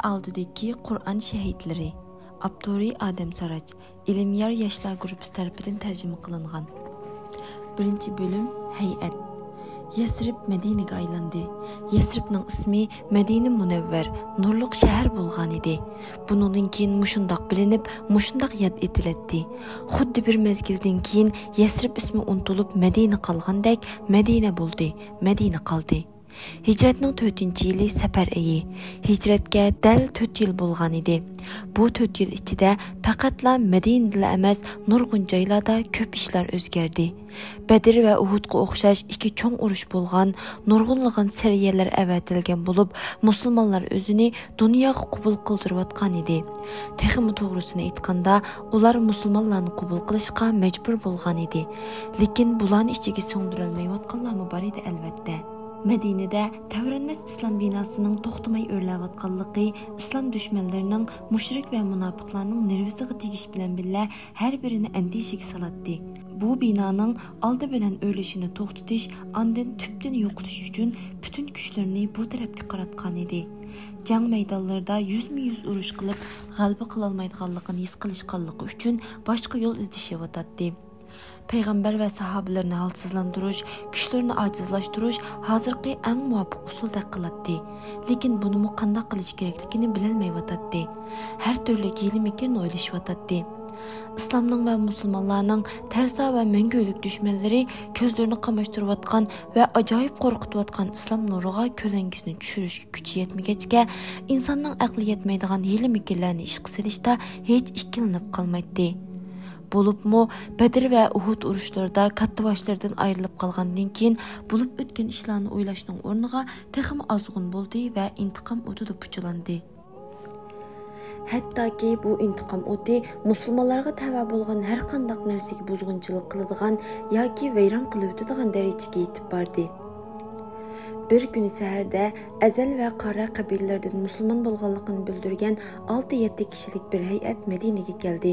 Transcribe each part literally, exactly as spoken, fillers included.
ئالدىدىكى قۇرئان شەھىدلىرى. ئاپتورى ئادەم ساراچ. ئىلمىيار ياشلار گۇرۇپپىسى تەرىپىدىن تەرجىمە قىلىنغان. بىرىنچى بۆلۈم. ھەيئەت. يەسرىب مەدىنىگە ئايلاندى. يەسرىبنىڭ ئىسمى مەدىنە مۇنەۋۋەر، نۇرلۇق شەھەر بولغانىدى. بۇنىڭدىن كېيىن مۇشۇنداق بىلىنىپ، مۇشۇنداق ياد ئېتىلەتتى. خۇددى بىر مەزگىلدىن كېيىن يەسرىب ئىسمى ئۇنتۇلۇپ، مەدىنە قالغاندەك، مەدىنە بولدى، مەدىنە قالدى. ھىجرەتنىڭ تۆتىنچى يىلى سەپەر ئېيى. ھىجرەتكە دەل تۆت يىل بولغانىدى. بۇ تۆت يىل ئىچىدە پەقەتلا مەدىنىدىلا ئەمەس، نۇرغۇن جايلاردا كۆپ ئىشلار ئۆزگەردى. بەدر ۋە ئۇھۇدقا ئوخشاش ئىككى چوڭ ئۇرۇش بولغان، نۇرغۇنلىغان سەرىيەلەر ئەۋەتىلگەن بولۇپ، مۇسۇلمانلار ئۆزىنى دۇنياغا قوبۇل قىلدۇرۇۋاتقانىدى. تېخىمۇ توغرىسىنى ئېيتقاندا، ئۇلار مۇسۇلمانلارنى قوبۇل قىلىشقا مەجبۇر بولغانىدى. لېكىن بۇلارنى ئىچىگە سىڭدۈرەلمەيۋاتقانلارمۇ بار ئىدى، ئەلۋەتتە. مەدىنىدە تەۋرەنمەس ئىسلام بىناسىنىڭ توختىماي ئۆرلەۋاتقانلىقى ئىسلام دۈشمەنلىرىنىڭ، مۇشرىك ۋە مۇناپىقلارنىڭ نېرۋىسىغا تېگىش بىلەن بىللە، ھەر بىرىنى ئەندىشىگە سالاتتى. بۇ بىنانىڭ ئالدى بىلەن ئۆرلىشىنى توختىتىش، ئاندىن تۈپتىن يوقىتىش ئۈچۈن پۈتۈن كۈچلىرىنى بۇ تەرەپكە قاراتقانىدى. جەڭ مەيدانلىرىدا يۈزمۇ يۈز ئۇرۇش قىلىپ، غەلىبە قىلالمايدىغانلىقىنى ھېس قىلىشقانلىقى ئۈچۈن باشقا يول ئىزدىشىۋاتاتتى. پەيغەمبەر ۋە ساھابىلىرىنى ھالسىزلاندۇرۇش، كۈچلىرىنى ئاجىزلاشتۇرۇش ھازىرقى ئەڭ مۇۋاپىق ئۇسۇلدەك قىلاتتى. لېكىن بۇنىمۇ قانداق قىلىش كېرەكلىكىنى بىلەلمەيۋاتاتتى. ھەر تۈرلۈك ھىيلە-مىكىرنى ئويلىشىۋاتاتتى. ئىسلامنىڭ ۋە مۇسۇلمانلارنىڭ تەرسا ۋە مەڭگۈلۈك دۈشمەنلىرى كۆزلىرىنى قاماشتۇرۇۋاتقان ۋە ئاجايىپ قورقۇتۇۋاتقان ئىسلام نۇرىغا كۆلەڭگىسىنى چۈشۈرۈشكە كۈچى يەتمىگەچكە، ئىنساننىڭ ئەقلى يەتمەيدىغان ھىيلە-مىكىرلەرنى ئىشقا سېلىشتا ھېچ ئىككىلىنىپ قالمايتتى. بولۇپمۇ بەدر ۋە ئۇھۇد ئۇرۇشلىرىدا كاتتىباشلىرىدىن ئايرىلىپ قالغاندىن كېيىن بولۇپ ئۆتكەن ئىشلارنى ئويلاشنىڭ ئورنىغا تېخىمۇ ئازغۇن بولدى ۋە ئىنتىقام ئوتىدا پۇچىلاندى. ھەتتاكى بۇ ئىنتىقام ئوتى مۇسۇلمانلارغا تەۋە بولغان ھەر قانداق نەرسىگە بۇزغۇنچىلىق قىلىدىغان ياكى ۋەيران قىلىۋېتىدىغان دەرىجىگە يېتىپ باردى. بىر كۈنى سەھەردە ئەزەل ۋە قارە قەبىلىلىرىدىن مۇسۇلمان بولغانلىقىنى بىلدۈرگەن ئالتە-يەتتە كىشىلىك بىر ھەيئەت مەدىنىگە كەلدى.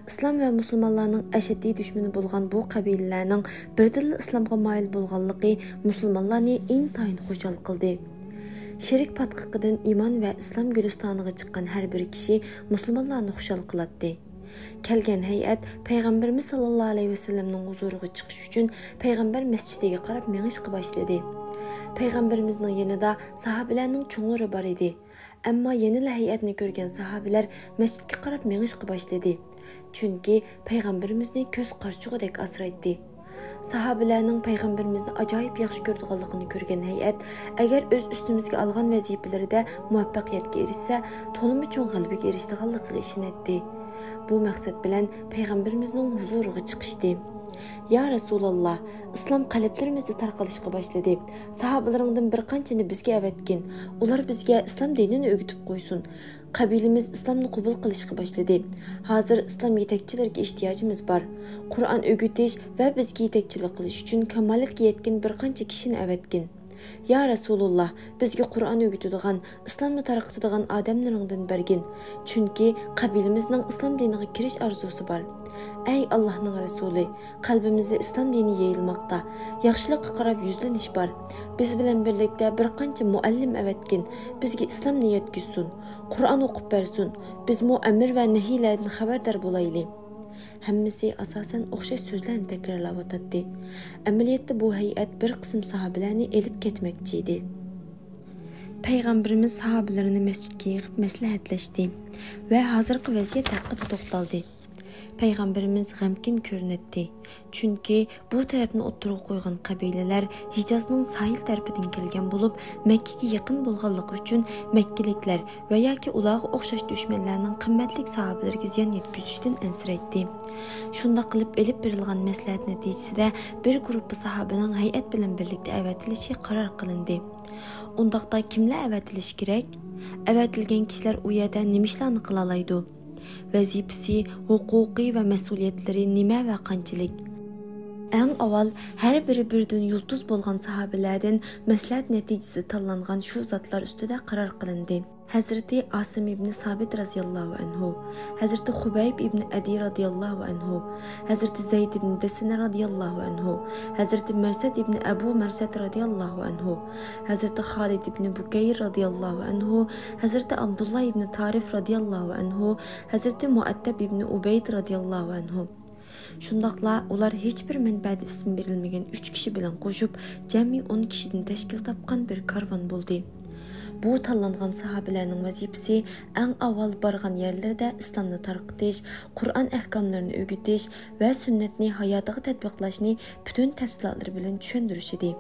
ئىسلام ۋە مۇسۇلمانلارنىڭ ئەشەددىي دۈشمىنى بولغان بۇ قەبىلىلەرنىڭ بىردىنلا ئىسلامغا مايىل بولغانلىقى مۇسۇلمانلارنى ئىنتايىن خۇشال قىلدى. شېرىك پاتقىقىدىن ئىمان ۋە ئىسلام گۈلىستانىغا چىققان ھەر بىر كىشى مۇسۇلمانلارنى خۇشال قىلاتتى. كەلگەن ھەيئەت پەيغەمبىرىمىز ساللاللاھۇ ئەلەيھى ۋەسەللەمنىڭ ھۇزۇرىغا چىقىش ئۈچۈن پەيغەمبەر مەسچىتىگە قاراپ مېڭىشقا باشلىدى. پەيغەمبىرىمىزنىڭ يېنىدا ساھابىلەرنىڭ چوڭلىرى بار ئىدى. ئەمما يەنىلا ھەيئەتنى كۆرگەن ساھابىلەر مەسچىتكە قاراپ مېڭىشقا باشلىدى. چۈنكى پەيغەمبىرىمىزنى كۆز قارىچۇقىدەك ئاسرايتتى. ساھابىلەرنىڭ پەيغەمبىرىمىزنى ئاجايىپ ياخشى كۆرىدىغانلىقىنى كۆرگەن ھەيئەت، ئەگەر ئۆز ئۈستىمىزگە ئالغان ۋەزىپىلىرىدە مۇۋەپپەقىيەتكە ئېرىشسە، تولىمۇ چوڭ غەلىبىگە ئېرىشىدىغانلىقىغا ئىشىنەتتى. بۇ مەقسەت بىلەن پەيغەمبىرىمىزنىڭ ھۇزۇرىغا چىقىشتى. يا رەسۇلاللا، ئىسلام قەلبلىرىمىزدە تارقىلىشقا باشلىدى. ساھابىلىرىڭدىن بىر قانچىنى بىزگە ئەۋەتكىن. ئۇلار بىزگە ئىسلام دىنىنى ئۆگىتىپ قويسۇن. قەبىلىمىز ئىسلامنى قوبۇل قىلىشقا باشلىدى. ھازىر ئىسلام يېتەكچىلىرىگە ئېھتىياجىمىز بار. قۇرئان ئۆگىتىش ۋە بىزگە يېتەكچىلىك قىلىش ئۈچۈن كامالەتكە يەتكەن بىر قانچە كىشىنى ئەۋەتكىن. يا رەسۇلۇللا، بىزگە قۇرئان ئۆگىتىدىغان، ئىسلامنى تارقىتىدىغان ئادەملىرىڭدىن بەرگىن. چۈنكى قەبىلىمىزنىڭ ئىسلام دىنىغا كىرىش ئارزۇسى بار. ئەي ئاللاھنىڭ رەسۇلى، قەلبىمىزدە ئىسلام دىنى يېيىلماقتا. ياخشىلىققا قاراپ يۈزلىنىش بار. بىز بىلەن بىرلىكتە بىر قانچە مۇئەللىم ئەۋەتكىن، بىزگە ئىسلامنى يەتكۈزسۇن، قۇرئان ئوقۇپ بەرسۇن. بىزمۇ ئەمىر ۋە نەھىيلەردىن خەۋەردار بولايلى. ھەممىسى ئاساسەن ئوخشاش سۆزلەرنى تەكرارلاۋاتاتتى. ئەمەلىيەتتە بۇ ھەيئەت بىر قىسىم ساھابىلەرنى ئېلىپ كەتمەكچى ئىدى. پەيغەمبىرىمىز ساھابىلىرىنى مەسچىتكە يىغىپ مەسلىھەتلەشتى ۋە ھازىرقى ۋەزىيەت ھەققىدە توختالدى. پەيغەمبىرىمىز غەمكىن كۆرۈنەتتى. چۈنكى بۇ تەرەپنى ئوتتۇرىغا قويغان قەبىلىلەر ھىجازنىڭ ساھىل تەرىپىدىن كەلگەن بولۇپ، مەككىگە يېقىن بولغانلىقى ئۈچۈن مەككىلىكلەر ۋە ياكى ئۇلارغا ئوخشاش دۈشمەنلەرنىڭ قىممەتلىك ساھابىلىرىگە زىيان يەتكۈزۈشىدىن ئەنسىرەيتتى. شۇنداق قىلىپ ئېلىپ بېرىلغان مەسلىھەت نەتىجىسىدە بىر گۇرۇپپا ساھابىنىڭ ھەيئەت بىلەن بىرلىكتە ئەۋەتىلىشى قارار قىلىندى. ئۇنداقتا كىملەر ئەۋەتىلىشى كېرەك؟ ئەۋەتىلگەن كىشىلەر ئۇ يەردە نېمە ئىشلارنى قىلالايدۇ؟ ۋەزىپىسى، ھوقۇقى ۋە مەسئۇلىيەتلىرى نېمە ۋە قانچىلىك؟ ئەڭ ئاۋۋال ھەر بىرى بىردىن يۇلتۇز بولغان ساھابىلەردىن مەسلىھەت نەتىجىسىدە تاللانغان شۇ زاتلار ئۈستىدە قارار قىلىندى. ھەزرىتى ئاسىم ئىبنى سابىت رازىياللاھۇ ئەنھۇ، ھەزرىتى خۇبەيب ئىبنى ئەدى رازىياللاھۇ ئەنھۇ، ھەزرىتى زەيد ئىبنى دەسسەنە رازىياللاھۇ ئەنھۇ، ھەزرىتى مەرسەد ئىبنى ئەبۇ مەرسەد رازىياللاھۇ ئەنھۇ، ھەزرىتى خالىد ئىبنى بۇكەير رازىياللاھۇ ئەنھۇ، ھەزرىتى ئابدۇللا ئىبنى تارىف رازىياللاھۇ ئەنھۇ، ھەزرىتى مۇئەتتەب ئىبنى ئۇبەيد رازىياللاھۇ ئەنھۇ. شۇنداقلا ئۇلار ھېچبىر مەنبەدە ئىسمى بېرىلمىگەن ئۈچ كىشى بىلەن قوشۇپ، جەمئىي ئون كىشىدىن تەشكىل تاپقان بىر كارۋان بولدى. بۇ تاللانغان ساھابىلەرنىڭ ۋەزىپىسى ئەڭ ئاۋۋال بارغان يەرلىرىدە ئىسلامنى تارقىتىش، قۇرئان ئەھكاملىرىنى ئۆگىتىش ۋە سۈننەتنى ھاياتىغا تەتبىقلاشنى پۈتۈن تەپسىلاتلىرى بىلەن چۈشەندۈرۈش ئىدى.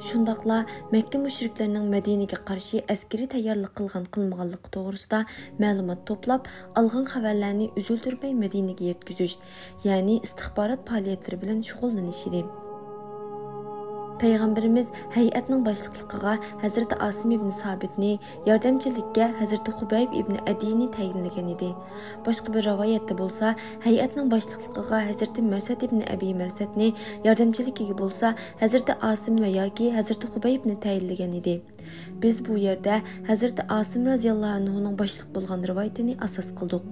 شۇنداقلا مەككە مۇشرىكلىرىنىڭ مەدىنىگە قارشى ئەسكىرىي تەييارلىق قىلغان-قىلمىغانلىقى توغرىسىدا مەلۇمات توپلاپ، ئالغان خەۋەرلەرنى ئۈزۈلدۈرمەي مەدىنىگە يەتكۈزۈش، يەنى ئىستىخبارات پائالىيەتلىرى بىلەن شۇغۇللىنىش ئىدى. پەيغەمبىرىمىز ھەيئەتنىڭ باشلىقلىقىغا ھەزرىتى ئاسىم ئىبنى سابىتنى، ياردەمچىلىككە ھەزرىتى خۇبەيب ئىبنى ئەدىنى تەيىنلىگەن ئىدى. باشقا بىر رىۋايەتتە بولسا، ھەيئەتنىڭ باشلىقلىقىغا ھەزرىتى مەرسەد ئىبنى ئەبى مەرسەدنى، ياردەمچىلىكىگە بولسا ھەزرىتى ئاسىم ۋە ياكى ھەزرىتى خۇبەيبنى تەيىنلىگەن ئىدى. بىز بۇ يەردە ھەزرىتى ئاسىم رازىياللاھۇ ئەنھۇنىڭ باشلىق بولغان رىۋايىتىنى ئاساس قىلدۇق.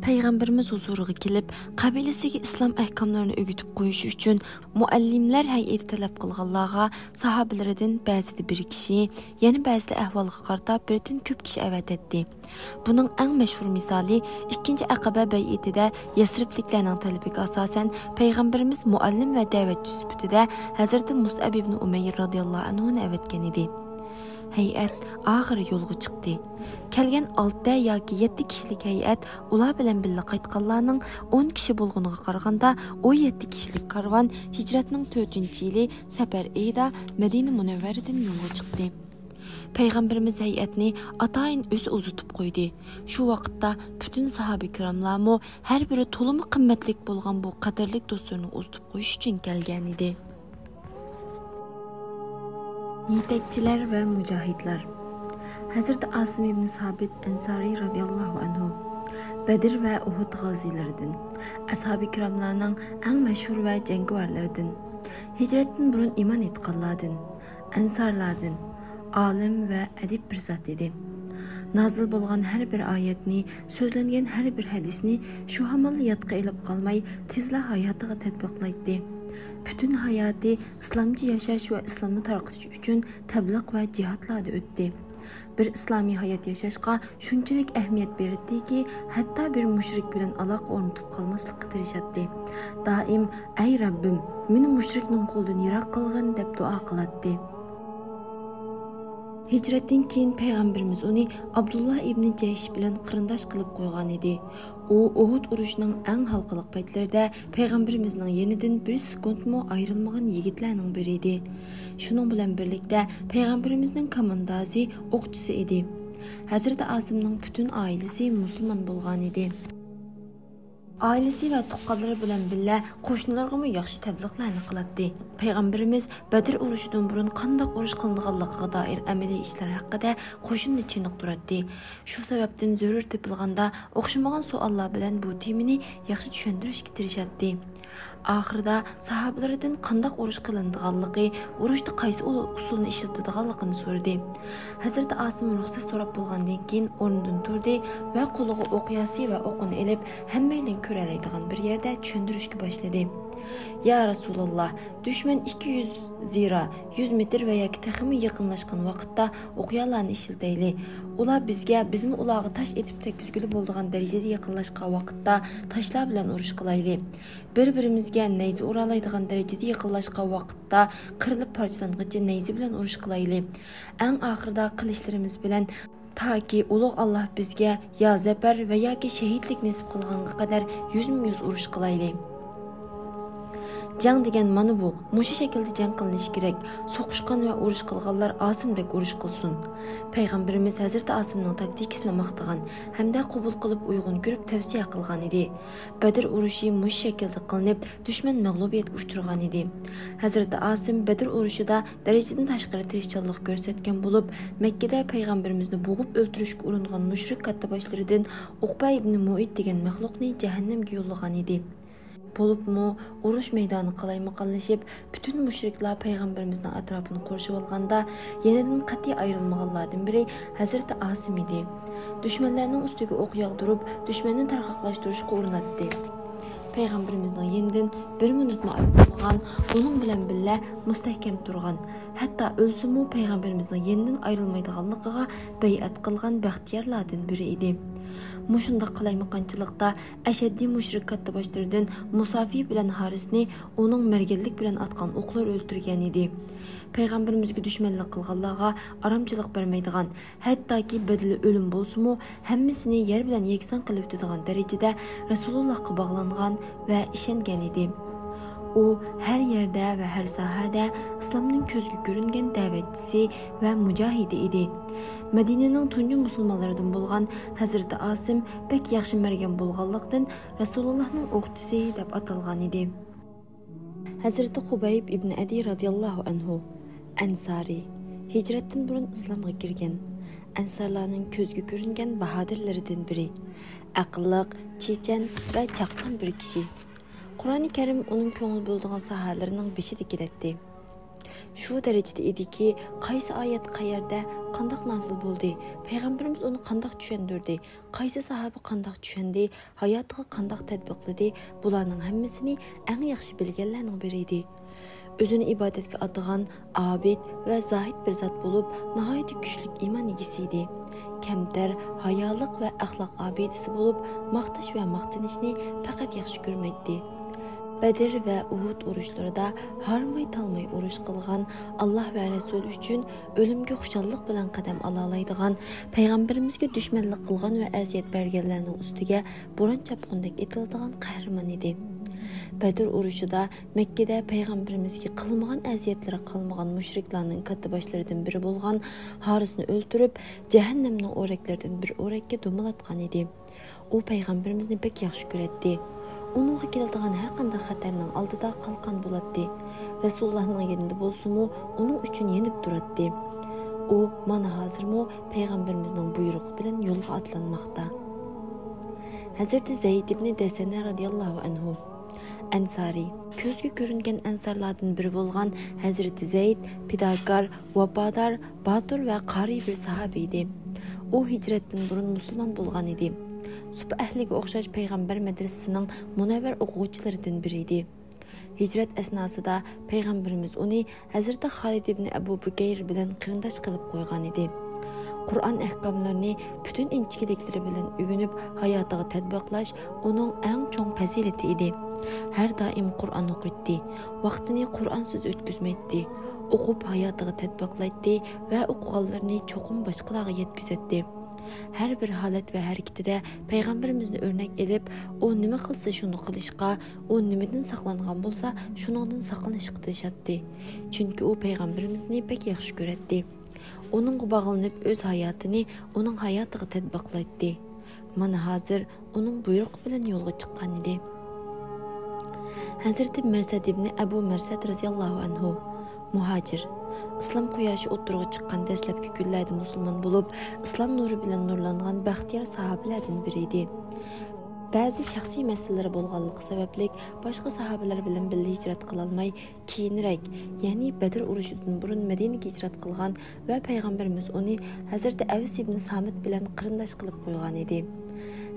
پەيغەمبىرىمىز ھۇزۇرىغا كېلىپ، قەبىلىسىگە ئىسلام ئەھكاملىرىنى ئۆگىتىپ قويۇش ئۈچۈن مۇئەللىملەر ھەيئىتى تەلەپ قىلغانلارغا ساھابىلىرىدىن بەزىدە بىر كىشى، يەنە بەزىدە ئەھۋالغا قارىتا بىردىن كۆپ كىشى ئەۋەتەتتى. بۇنىڭ ئەڭ مەشھۇر مىسالى ئىككىنچى ئەقەبە بەيئىتىدە يەسرىبلىكلەرنىڭ تەلىپىگە ئاساسەن، پەيغەمبىرىمىز مۇئەللىم ۋە دەۋەتچى سۈپىتىدە ھەزرىتى مۇسئەب ئىبنى ئۇمەير رازىياللاھۇ ئەنھۇنى ئەۋەتكەن ئىدى. ھەيئەت ئاخىرى يولغا چىقتى. كەلگەن ئالتە ياكى يەتتە كىشىلىك ھەيئەت ئۇلار بىلەن بىللە قايتقانلارنىڭ ئون كىشى بولغىنىغا قارىغاندا، ئون يەتتە كىشىلىك كارۋان ھىجرەتنىڭ تۆتىنچى يىلى سەپەر ئېيىدا مەدىنە مۇنەۋۋەرىدىن يولغا چىقتى. پەيغەمبىرىمىز ھەيئەتنى ئاتايىن ئۆزى ئۇزىتىپ قويدى. شۇ ۋاقىتتا پۈتۈن ساھابە كىراملارمۇ ھەر بىرى تولىمۇ قىممەتلىك بولغان بۇ قەدىرلىك دوستلىرىنى ئۇزىتىپ قويۇش ئۈچۈن كەلگەن ئىدى. يېتەكچىلەر ۋە مۇجاھىدلار. ھەزرىتى ئاسىم ئىبنى سابىت ئەنسارى رازىياللاھۇ ئەنھۇ بەدر ۋە ئۇھۇد غازىلىرىدىن، ئەسھابى كىراملارنىڭ ئەڭ مەشھۇر ۋە جەڭگىۋارلىرىدىن، ھىجرەتتىن بۇرۇن ئىمان ئېيتقانلاردىن، ئەنسارلاردىن، ئالىم ۋە ئەدىب بىر زات ئىدى. نازىل بولغان ھەر بىر ئايەتنى، سۆزلەنگەن ھەر بىر ھەدىسنى شۇ ھامانلا يادقا ئېلىپ قالماي، تېزلا ھاياتىغا تەتبىقلايتتى. پۈتۈن ھاياتى ئىسلامچە ياشاش ۋە ئىسلامنى تارقىتىش ئۈچۈن تەبلىغ ۋە جىھادلاردا ئۆتتى. بىر ئىسلامىي ھايات ياشاشقا شۇنچىلىك ئەھمىيەت بېرەتتىكى، ھەتتا بىر مۇشرىك بىلەن ئالاقە ئورنىتىپ قالماسلىققا تىرىشاتتى. دائىم، «ئەي رەببىم، مېنى مۇشرىكنىڭ قولىدىن يىراق قىلغىن» دەپ دۇئا قىلاتتى. ھىجرەتتىن كېيىن پەيغەمبىرىمىز ئۇنى ئابدۇللا ئىبنى جەھش بىلەن قېرىنداش قىلىپ قويغان ئىدى. ئۇ ئۇھۇد ئۇرۇشىنىڭ ئەڭ ھالقىلىق پەيتلىرىدە پەيغەمبىرىمىزنىڭ يېنىدىن بىر سېكۇنتمۇ ئايرىلمىغان يىگىتلەرنىڭ بىرى ئىدى. شۇنىڭ بىلەن بىرلىكتە پەيغەمبىرىمىزنىڭ كاماندازى، ئوقچىسى ئىدى. ھەزرىتى ئاسىمنىڭ پۈتۈن ئائىلىسى مۇسۇلمان بولغان ئىدى. ئائىلىسى ۋە تۇغقانلىرى بىلەن بىللە قوشنىلىرىغىمۇ ياخشى تەبلىغلارنى قىلاتتى. پەيغەمبىرىمىز بەدر ئۇرۇشىدىن بۇرۇن قانداق ئۇرۇش قىلىنىدىغانلىقىغا دائىر ئەمەلىي ئىشلار ھەققىدە قوشۇننى چېنىقتۇراتتى. شۇ سەۋەبتىن زۆرۈر تېپىلغاندا ئوخشىمىغان سوئاللار بىلەن بۇ تېمىنى ياخشى چۈشەندۈرۈشكە تىرىشاتتى. ئاخىرىدا ساھابىلىرىدىن قانداق ئۇرۇش قىلىنىدىغانلىقى، ئۇرۇشتا قايسى ئۇ-، ئۇسۇلنى ئىشلىتىدىغانلىقىنى سورىدى. ھەزرىتى ئاسىم رۇخسەت سوراپ بولغاندىن كېيىن ئورنىدىن تۇردى ۋە قولىغا ئوق ياسى ۋە ئوقىنى ئېلىپ، ھەممەيلەن كۆرەلەيدىغان بىر يەردە چۈشەندۈرۈشكە باشلىدى. يا رەسۇلاللا، دۈشمەن ئىككى يۈز زىرا، يۈز مېتىر ۋە ياكى تېخىمۇ يېقىنلاشقان ۋاقىتتا ئوقيالارنى ئىشلىتەيلى. ئۇلار بىزگە، بىزمۇ ئۇلارغا تاش ئېتىپ تەگكۈزگىلى بولىدىغان دەرىجىدە يېقىنلاشقان ۋاقىتتا تاشلار بىلەن ئۇرۇش قىلايلى. بىر-بىرىمىزگە نەيزە ئۇرالايدىغان دەرىجىدە يېقىنلاشقان ۋاقىتتا قىرىلىپ پارچىلانغىچە نەيزە بىلەن ئۇرۇش قىلايلى. ئەڭ ئاخىرىدا قىلىچلىرىمىز بىلەن، تاكى ئۇلۇغ ئاللاھ بىزگە يا زەپەر ۋە ياكى شەھىدلىك نېسىپ قىلغانغا قەدەر يۈزمۇ يۈز ئۇرۇش قىلايلى. جەڭ دېگەن مانا بۇ، مۇشۇ شەكىلدە جەڭ قىلىنىشى كېرەك. سوقۇشقان ۋە ئۇرۇش قىلغانلار ئاسىمدەك ئۇرۇش قىلسۇن. پەيغەمبىرىمىز ھەزرىتى ئاسىمنىڭ تاكتىكىسىنى ماختىغان ھەمدە قوبۇل قىلىپ ئۇيغۇن كۆرۈپ تەۋسىيە قىلغان ئىدى. بەدر ئۇرۇشى مۇشۇ شەكىلدە قىلىنىپ، دۈشمەن مەغلۇبىيەتكە ئۇچرىغان ئىدى. ھەزرىتى ئاسىم بەدر ئۇرۇشىدا دەرىجىدىن تاشقىرى تىرىشچانلىق كۆرسەتكەن بولۇپ، مەككىدە پەيغەمبىرىمىزنى بوغۇپ ئۆلتۈرۈشكە ئۇرۇنغان مۇشرىك كاتتىباشلىرىدىن ئۇقبە ئىبنى مۇئەيت دېگەن مەخلۇقنى جەھەننەمگە يوللىغان ئىدى. بولۇپمۇ ئۇرۇش مەيدانى قالايمىقانلىشىپ، پۈتۈن مۇشرىكلار پەيغەمبىرىمىزنىڭ ئەتراپىنى قورشىۋالغاندا، يېنىدىن قەتئىي ئايرىلمىغانلاردىن بىرى ھەزرىتى ئاسىم ئىدى. دۈشمەنلەرنىڭ ئۈستىگە ئوق ياغدۇرۇپ، دۈشمەننى تارقاقلاشتۇرۇشقا ئۇرۇناتتى. پەيغەمبىرىمىزنىڭ يېنىدىن بىر مىنۇتمۇ ئايرىلمىغان، ئۇنىڭ بىلەن بىللە مۇستەھكەم تۇرغان، ھەتتا ئۆلسىمۇ پەيغەمبىرىمىزنىڭ يېنىدىن ئايرىلمايدىغانلىقىغا بەيئەت قىلغان بەختىيارلاردىن بىرى ئىدى. مۇشۇنداق قالايمىقانچىلىقتا ئەشەددىي مۇشرىك كاتتىباشلىرىدىن مۇسافى بىلەن ھارىسنى ئۇنىڭ مەرگەنلىك بىلەن ئاتقان ئوقلىرى ئۆلتۈرگەن ئىدى. پەيغەمبىرىمىزگە دۈشمەنلىك قىلغانلارغا ئارامچىلىق بەرمەيدىغان، ھەتتاكى بەدىلى ئۆلۈم بولسىمۇ، ھەممىسىنى يەر بىلەن يەكسان قىلىۋېتىدىغان دەرىجىدە رەسۇلۇللاھقا باغلانغان ۋە ئىشەنگەن ئىدى. ئۇ ھەر يەردە ۋە ھەر ساھەدە ئىسلامنىڭ كۆزگە كۆرۈنگەن دەۋەتچىسى ۋە مۇجاھىدى ئىدى. مەدىنىنىڭ تۇنجى مۇسۇلمانلىرىدىن بولغان ھەزرىتى ئاسىم بەك ياخشى مەرگەن بولغانلىقتىن، رەسۇلۇللاھنىڭ ئوقچىسى دەپ ئاتالغان ئىدى. ھەزرىتى خۇبەيب ئىبن ئەدى رازىياللاھۇ ئەنھۇ، ئەنسارى، ھىجرەتتىن بۇرۇن ئىسلامغا كىرگەن، ئەنسارلارنىڭ كۆزگە كۆرۈنگەن باھادىرلىرىدىن بىرى، ئەقىللىق، چېچەن ۋە چاققان بىر كىشى. قۇرئانى كەرىم ئۇنىڭ كۆڭۈل بۆلىدىغان ساھەلىرىنىڭ بېشىدا كېلەتتى. شۇ دەرىجىدە ئىدىكى، قايسى ئايەت قەيەردە، قانداق نازىل بولدى، پەيغەمبىرىمىز ئۇنى قانداق چۈشەندۈردى، قايسى ساھابە قانداق چۈشەندى، ھاياتىغا قانداق تەتبىقلىدى، بۇلارنىڭ ھەممىسىنى ئەڭ ياخشى بىلگەنلەرنىڭ بىرى ئىدى. ئۆزىنى ئىبادەتكە ئاتىغان ئابىد ۋە زاھىد بىر زات بولۇپ، ناھايىتى كۈچلۈك ئىمان ئىگىسى ئىدى. كەمتەر، ھايالىق ۋە ئەخلاق ئابىدىسى بولۇپ، ماختاش ۋە ماختىنىشنى پەقەت ياخشى كۆرمەيتتى. بەدر ۋە ئۇھۇد ئۇرۇشلىرىدا ھارماي-تالماي ئۇرۇش قىلغان، ئاللاھ ۋە رەسۇلى ئۈچۈن ئۆلۈمگە خۇشاللىق بىلەن قەدەم ئالالايدىغان، پەيغەمبىرىمىزگە دۈشمەنلىك قىلغان ۋە ئەزىيەت بەرگەنلەرنىڭ ئۈستىگە بوران چاپقۇندەك ئېتىلىدىغان قەھرىمان ئىدى. بەدر ئۇرۇشىدا مەككىدە پەيغەمبىرىمىزگە قىلمىغان ئەزىيەتلىرى قالمىغان مۇشرىكلارنىڭ كاتتىباشلىرىدىن بىرى بولغان ھارىسنى ئۆلتۈرۈپ، جەھەننەمنىڭ ئورەكلىرىدىن بىر ئورەككە دومىلاتقان ئىدى. ئۇ پەيغەمبىرىمىزنى بەك ياخشى كۆرەتتى. ئۇنىڭغا كېلىدىغان ھەر قانداق خەتەرنىڭ ئالدىدا قالقان بولاتتى. رەسۇلۇللاھنىڭ يېنىدا بولسىمۇ، ئۇنىڭ ئۈچۈن يېنىپ تۇراتتى. ئۇ مانا ھازىرمۇ پەيغەمبىرىمىزنىڭ بۇيرۇقى بىلەن يولغا ئاتلانماقتا. ھەزرىتى زەيد ئىبنى دەسەنە رازىياللاھۇ ئەنھۇ، ئەنسارى، كۆزگە كۆرۈنگەن ئەنسارلاردىن بىرى بولغان ھەزرىتى زەيد پىداكار، ۋاپادار، باتۇر ۋە قارىي بىر ساھابە ئىدى. ئۇ ھىجرەتتىن بۇرۇن مۇسۇلمان بولغان ئىدى. سۇپا ئەھلىگە ئوخشاش پەيغەمبەر مەدرىسىسىنىڭ مۇنەۋۋەر ئوقۇغۇچىلىرىدىن بىرى ئىدى. ھىجرەت ئەسناسىدا پەيغەمبىرىمىز ئۇنى ھەزرىتى خالىد ئىبنى ئەبۇ بۇكەير بىلەن قېرىنداش قىلىپ قويغان ئىدى. قۇرئان ئەھكاملىرىنى پۈتۈن ئىنچىكىلىكلىرى بىلەن ئۆگىنىپ، ھاياتىغا تەتبىقلاش ئۇنىڭ ئەڭ چوڭ پەزىلىتى ئىدى. ھەر دائىم قۇرئان ئوقۇيتتى. ۋاقتىنى قۇرئانسىز ئۆتكۈزمەيتتى. ئوقۇپ ھاياتىغا تەتبىقلايتتى ۋە ئوقۇغانلىرىنى چوقۇم باشقىلارغا يەتكۈزەتتى. ھەر بىر ھالەت ۋە ھەرىكىتىدە پەيغەمبىرىمىزنى ئۆرنەك ئېلىپ، ئۇ نېمە قىلسا شۇنى قىلىشقا، ئۇ نېمىدىن ساقلانغان بولسا شۇنىڭدىن ساقلىنىشقا تىرىشاتتى. چۈنكى ئۇ پەيغەمبىرىمىزنى بەك ياخشى كۆرەتتى. ئۇنىڭغا باغلىنىپ ئۆز ھاياتىنى ئۇنىڭ ھاياتىغا تەتبىقلايتتى. مانا ھازىر ئۇنىڭ بۇيرۇقى بىلەن يولغا چىققان ئىدى. ھەزرىتى مەرسەد ئىبنى ئەبۇ مەرسەد رەزىياللاھۇ ئەنھۇ، مۇھاجىر، ئىسلام قۇياشى ئوتتۇرىغا چىققان دەسلەپكى كۈنلەردە مۇسۇلمان بولۇپ، ئىسلام نۇرى بىلەن نۇرلانغان بەختىيار ساھابىلەردىن بىرى ئىدى. بەزى شەخسىي مەسىلىلىرى بولغانلىقى سەۋەبلىك، باشقا ساھابىلەر بىلەن بىللە ھىجرەت قىلالماي، كېيىنرەك، يەنى بەدر ئۇرۇشىدىن بۇرۇن مەدىنىگە ھىجرەت قىلغان ۋە پەيغەمبىرىمىز ئۇنى ھەزرىتى ئەۋس ئىبنى سامىت بىلەن قېرىنداش قىلىپ قويغان ئىدى.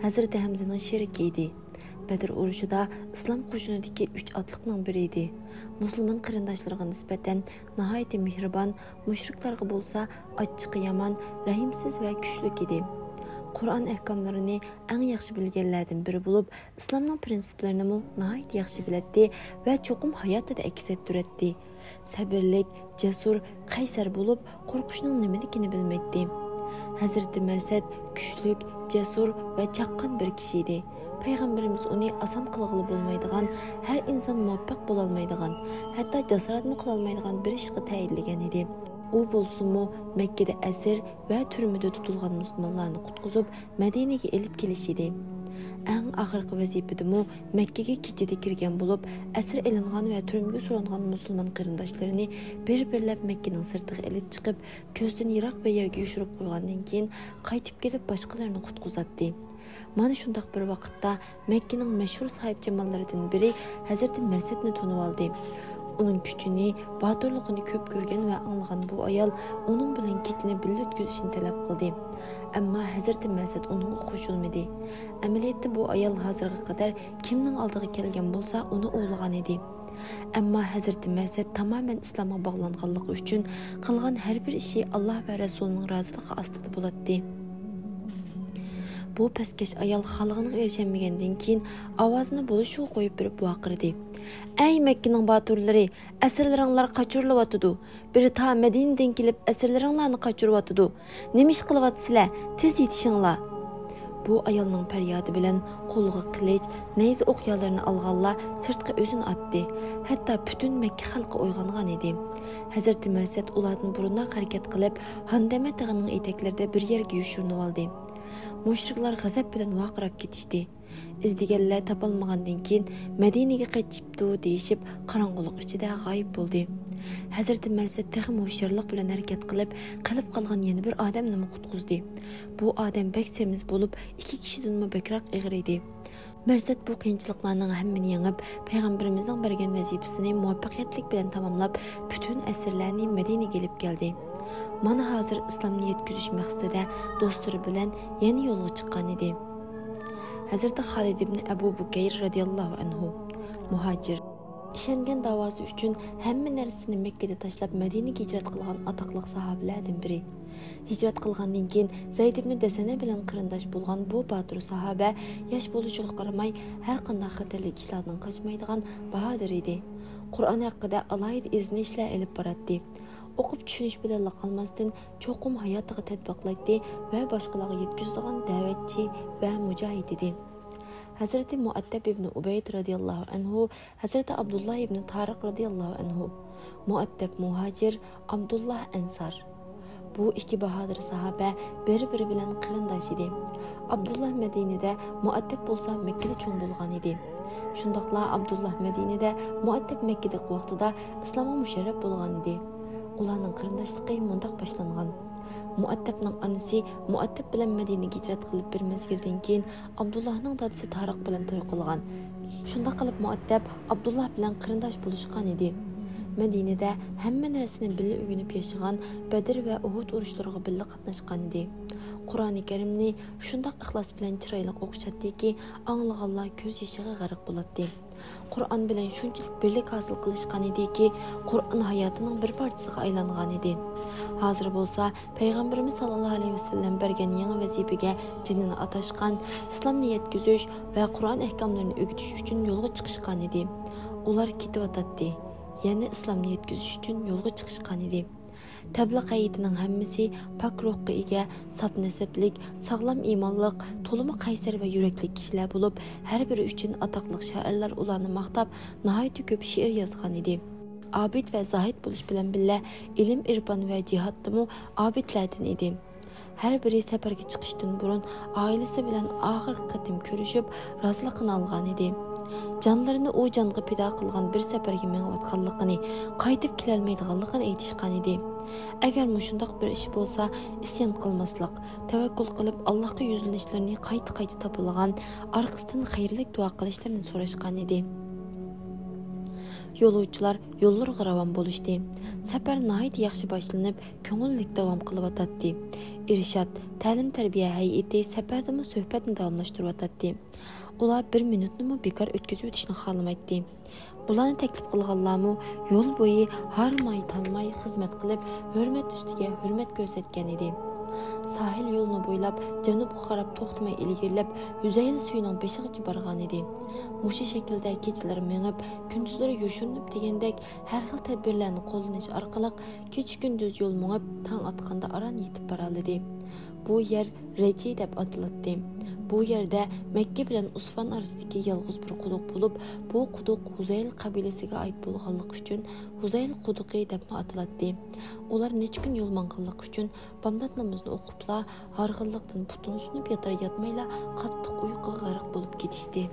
ھەزرىتى ھەمزىنىڭ شېرىكى ئىدى. بەدر ئۇرۇشىدا ئىسلام قوشۇنىدىكى ئۈچ ئاتلىقنىڭ بىرى ئىدى. مۇسۇلمان قېرىنداشلىرىغا نىسبەتەن ناھايىتى مېھرىبان، مۇشرىكلارغا بولسا ئاچچىقى يامان، رەھىمسىز ۋە كۈچلۈك ئىدى. قۇرئان ئەھكاملىرىنى ئەڭ ياخشى بىلگەنلەردىن بىرى بولۇپ، ئىسلامنىڭ پىرىنسىپلىرىنىمۇ ناھايىتى ياخشى بىلەتتى ۋە چوقۇم ھاياتىدا ئەكس ئەتتۈرەتتى. سەبىرلىك، جەسۇر، قەيسەر بولۇپ، قورقۇشنىڭ نېمىلىكىنى بىلمەيتتى. ھەزرىتى مەرسەت كۈچلۈك، جەسۇر ۋە چاققان بىر كىشى ئىدى. پەيغەمبىرىمىز ئۇنى ئاسان قىلغىلى بولمايدىغان، ھەر ئىنسان مۇۋەپپەق بولالمايدىغان، ھەتتا جاسارەتمۇ قىلالمايدىغان بىر ئىشقا تەيىنلىگەن ئىدى. ئۇ بولسىمۇ مەككىدە ئەسىر ۋە تۈرمىدە تۇتۇلغان مۇسۇلمانلارنى قۇتقۇزۇپ، مەدىنىگە ئېلىپ كېلىش ئىدى. ئەڭ ئاخىرقى ۋەزىپىدىمۇ مەككىگە كېچىدە كىرگەن بولۇپ، ئەسىر ئېلىنغان ۋە تۈرمىگە سولانغان مۇسۇلمان قېرىنداشلىرىنى بىر-بىرلەپ مەككىنىڭ سىرتىغا ئېلىپ چىقىپ، كۆزدىن يىراق بىر يەرگە يوشۇرۇپ قويغاندىن كېيىن، قايتىپ كېلىپ باشقىلىرىنى قۇتقۇزاتتى. مانا شۇنداق بىر ۋاقىتتا مەككىنىڭ مەشھۇر ساھىبجاماللىرىدىن بىرى ھەزرىتى مەرسەتنى تونۇۋالدى. ئۇنىڭ كۈچىنى، باتۇرلۇقىنى كۆپ كۆرگەن ۋە ئاڭلىغان بۇ ئايال ئۇنىڭ بىلەن كېچىنى بىللە ئۆتكۈزۈشنى تەلەپ قىلدى. ئەمما ھەزرىتى مەرسەت ئۇنىڭغا قوشۇلمىدى. ئەمەلىيەتتە بۇ ئايال ھازىرغا قەدەر كىمنىڭ ئالدىغا كەلگەن بولسا، ئۇنى ئوۋلىغان ئىدى. ئەمما ھەزرىتى مەرسەت تامامەن ئىسلامغا باغلانغانلىقى ئۈچۈن قىلغان ھەر بىر ئىشى ئاللا ۋە رەسۇلىنىڭ رازىلىقى ئاستىدا بولاتتى. بۇ پەسكەش ئايال خالىغىنىغا ئېرىشەلمىگەندىن كېيىن ئاۋازىنى بولۇشىغا قويۇپ بېرىپ ۋارقىرىدى: «ئەي مەككىنىڭ باتۇرلىرى، ئەسىرلىرىڭلار قاچۇرۇلۇۋاتىدۇ! بىرى تا مەدىنىدىن كېلىپ ئەسىرلىرىڭلارنى قاچۇرۇۋاتىدۇ! نېمە ئىش قىلىۋاتىسىلەر؟ تېز يېتىشىڭلار!» بۇ ئايالنىڭ پەريادى بىلەن قولىغا قىلىچ، نەيزە ئوق يالىرىنى ئالغانلار سىرتقا ئۆزىنى ئاتتى. ھەتتا پۈتۈن مەككە خەلقى ئويغانغان ئىدى. ھەزرىتى مەرسەت ئۇلاردىن بۇرۇنراق ھەرىكەت قىلىپ، ھاندەمە تېغىنىڭ ئېتەكلىرىدە بىر يەرگە يوشۇرۇنۇۋالدى. مۇشرىكلار غەزەپ بىلەن ۋارقىراپ كېتىشتى. ئىزدىگەنلەر تاپالمىغاندىن كېيىن، مەدىنىگە قېچىپتۇ دېيىشىپ، قاراڭغۇلۇق ئىچىدە غايىب بولدى. ھەزرىتى مەرسەت تېخىمۇ ھوشيارلىق بىلەن ھەرىكەت قىلىپ، قېلىپ قالغان يەنە بىر ئادەمنىمۇ قۇتقۇزدى. بۇ ئادەم بەك سېمىز بولۇپ، ئىككى كىشىدىنمۇ بەكرەك ئېغىر ئىدى. مەرسەت بۇ قىيىنچىلىقلارنىڭ ھەممىنى يېڭىپ، پەيغەمبىرىمىزنىڭ بەرگەن ۋەزىپىسىنى مۇۋەپپەقىيەتلىك بىلەن تاماملاپ، پۈتۈن ئەسىرلەرنى مەدىنىگە ئېلىپ كەلدى. مانا ھازىر ئىسلامنى يەتكۈزۈش مەقسىتىدە دوستلىرى بىلەن يەنە يولغا چىققان ئىدى. ھەزرىتى خالىد ئىبنى ئەبۇ بۇكەير رەزىياللاھۇ ئەنھۇ، مۇھاجىر. ئىشەنگەن داۋاسى ئۈچۈن ھەممە نەرسىسىنى مەككىدە تاشلاپ، مەدىنىگە ھىجرەت قىلغان ئاتاقلىق ساھابىلەردىن بىرى. ھىجرەت قىلغاندىن كېيىن زەيد ئىبنى دەسەنە بىلەن قېرىنداش بولغان بۇ باتۇر ساھابە ياش بولۇشىغا قارىماي، ھەر قانداق خەتەرلىك ئىشلاردىن قاچمايدىغان باھادىر ئىدى. قۇرئان ھەققىدە ئالاھىدە ئىزدىنىشلەر ئېلىپ باراتتى. ئوقۇپ چۈشىنىش بىلەنلا قالماستىن، چوقۇم ھاياتىغا تەتبىقلايتتى ۋە باشقىلارغا يەتكۈزىدىغان دەۋەتچى ۋە مۇجاھىد ئىدى. ھەزرىتى مۇئەتتەب ئىبنى ئۇبەيد رەزىياللاھۇ ئەنھۇ، ھەزرىتى ئابدۇللا ئىبنى تارىق رەزىياللاھۇ ئەنھۇ. مۇئەتتەب مۇھاجىر، ئابدۇللا ئەنسار. بۇ ئىككى باھادىر ساھابە بىر-بىرى بىلەن قېرىنداش ئىدى. ئابدۇللا مەدىنىدە، مۇئەتتەب بولسا مەككىدە چوڭ بولغان ئىدى. شۇنداقلا ئابدۇللا مەدىنىدە، مۇئەتتەب مەككىدىكى ۋاقتىدا ئىسلامغا مۇشەررەپ بولغان ئىدى. ئۇلارنىڭ قېرىنداشلىقى مۇنداق باشلانغان. مۇئەتتەبنىڭ ئانىسى مۇئەتتەب بىلەن مەدىنىگە ھىجرەت قىلىپ بىر مەزگىلدىن كېيىن ئابدۇللاھنىڭ دادىسى تارىق بىلەن توي قىلغان. شۇنداق قىلىپ مۇئەتتەب ئابدۇللاھ بىلەن قېرىنداش بولۇشقان ئىدى. مەدىنىدە ھەممە نەرسىنى بىللە ئۆگىنىپ ياشىغان، بەدر ۋە ئۇھۇد ئۇرۇشلىرىغا بىللە قاتناشقان ئىدى. قۇرئانى كەرىمنى شۇنداق ئىخلاس بىلەن چىرايلىق ئوقۇشاتتىكى، ئاڭلىغانلار كۆز يېشىغا غەرق بولاتتى. قۇرئان بىلەن شۇنچىلىك بىرلىك ھاسىل قىلىشقان ئىدىكى، قۇرئان ھاياتىنىڭ بىر پارچىسىغا ئايلانغان ئىدى. ھازىر بولسا پەيغەمبىرىمىز ساللاللاھۇ ئەلەيھى ۋەسەللەم بەرگەن يېڭى ۋەزىپىگە جېنىنى ئاتاشقان، ئىسلامنى يەتكۈزۈش ۋە قۇرئان ئەھكاملىرىنى ئۆگىتىش ئۈچۈن يولغا چىقىشقان ئىدى. ئۇلار كېتىۋاتاتتى، يەنە ئىسلامنى يەتكۈزۈش ئۈچۈن يولغا چىقىشقان ئىدى. تەبلىغ ھەيئىتىنىڭ ھەممىسى پاك روھقا ئىگە، ساپ نەسەبلىك، ساغلام ئىمانلىق، تولىمۇ قەيسەر ۋە يۈرەكلىك كىشىلەر بولۇپ، ھەر بىرى ئۈچۈن ئاتاقلىق شائىرلار ئۇلارنى ماختاپ، ناھايىتى كۆپ شېئىر يازغان ئىدى. ئابىد ۋە زاھىد بولۇش بىلەن بىللە، ئىلىم-ئىرپان ۋە جىھادتىمۇ ئابىدلەردىن ئىدى. ھەر بىرى سەپەرگە چىقىشتىن بۇرۇن ئائىلىسى بىلەن ئاخىرقى قېتىم كۆرۈشۈپ، رازىلىقىنى ئالغان ئىدى. جانلىرىنى ئۇ جانغا پىدا قىلغان بىر سەپەرگە مېڭىۋاتقانلىقىنى، قايتىپ كېلەلمەيدىغانلىقىنى ئېيتىشقان ئىدى. ئەگەر مۇشۇنداق بىر ئىش بولسا، ئىسيان قىلماسلىق، تەۋەككۈل قىلىپ، ئاللاھقا يۈزلىنىشلىرىنى قايتا-قايتا تاپىلىغان، ئارقىسىدىن خەيرلىك دۇئا قىلىشلىرىنى سوراشقان ئىدى. يولۇچىلار يوللىرىغا راۋان بولۇشتى. سەپەر ناھايىتى ياخشى باشلىنىپ، كۆڭۈللۈك داۋام قىلىۋاتاتتى. ئىرشاد، تەلىم-تەربىيە ھەيئىتى سەپەردىمۇ سۆھبەتنى داۋاملاشتۇرۇۋاتاتتى. ئۇلار بىر مىنۇتنىمۇ بىكار ئۆتكۈزۈۋېتىشنى خالىمايتتى. بۇلارنى تەكلىپ قىلغانلارمۇ يول بويى ھارماي-تالماي خىزمەت قىلىپ، ھۆرمەت ئۈستىگە ھۆرمەت كۆرسەتكەن ئىدى. ساھىل يولىنى بويلاپ، جەنۇبقا قاراپ توختىماي ئىلگىرىلەپ، ھۈزەيلە سۈيىنىڭ بېشىغىچە بارغان ئىدى. مۇشۇ شەكىلدە كېچىلىرى مېڭىپ، كۈندۈزلىرى يوشۇرۇنۇپ دېگەندەك، ھەر خىل تەدبىرلەرنى قوللىنىش ئارقىلىق، كېچە-كۈندۈز يول مېڭىپ، تاڭ ئاتقاندا ئاران يېتىپ بارالىدى. بۇ يەر رەجى دەپ ئاتىلاتتى. بۇ يەردە مەككە بىلەن ئۇسفان ئارىسىدىكى يالغۇز بىر قۇدۇق بولۇپ، بۇ قۇدۇق ھۇزەيل قەبىلىسىگە ئائىت بولغانلىقى ئۈچۈن ھۇزەيل قۇدۇقى دەپمۇ ئاتىلاتتى. ئۇلار نەچچە كۈن يول ماڭغانلىقى ئۈچۈن بامدات نامىزىنى ئوقۇپلا، ھارغىنلىقتىن پۇتىنى سۇنۇپ ياتار-ياتمايلا قاتتىق ئۇيقۇغا غەرق بولۇپ كېتىشتى.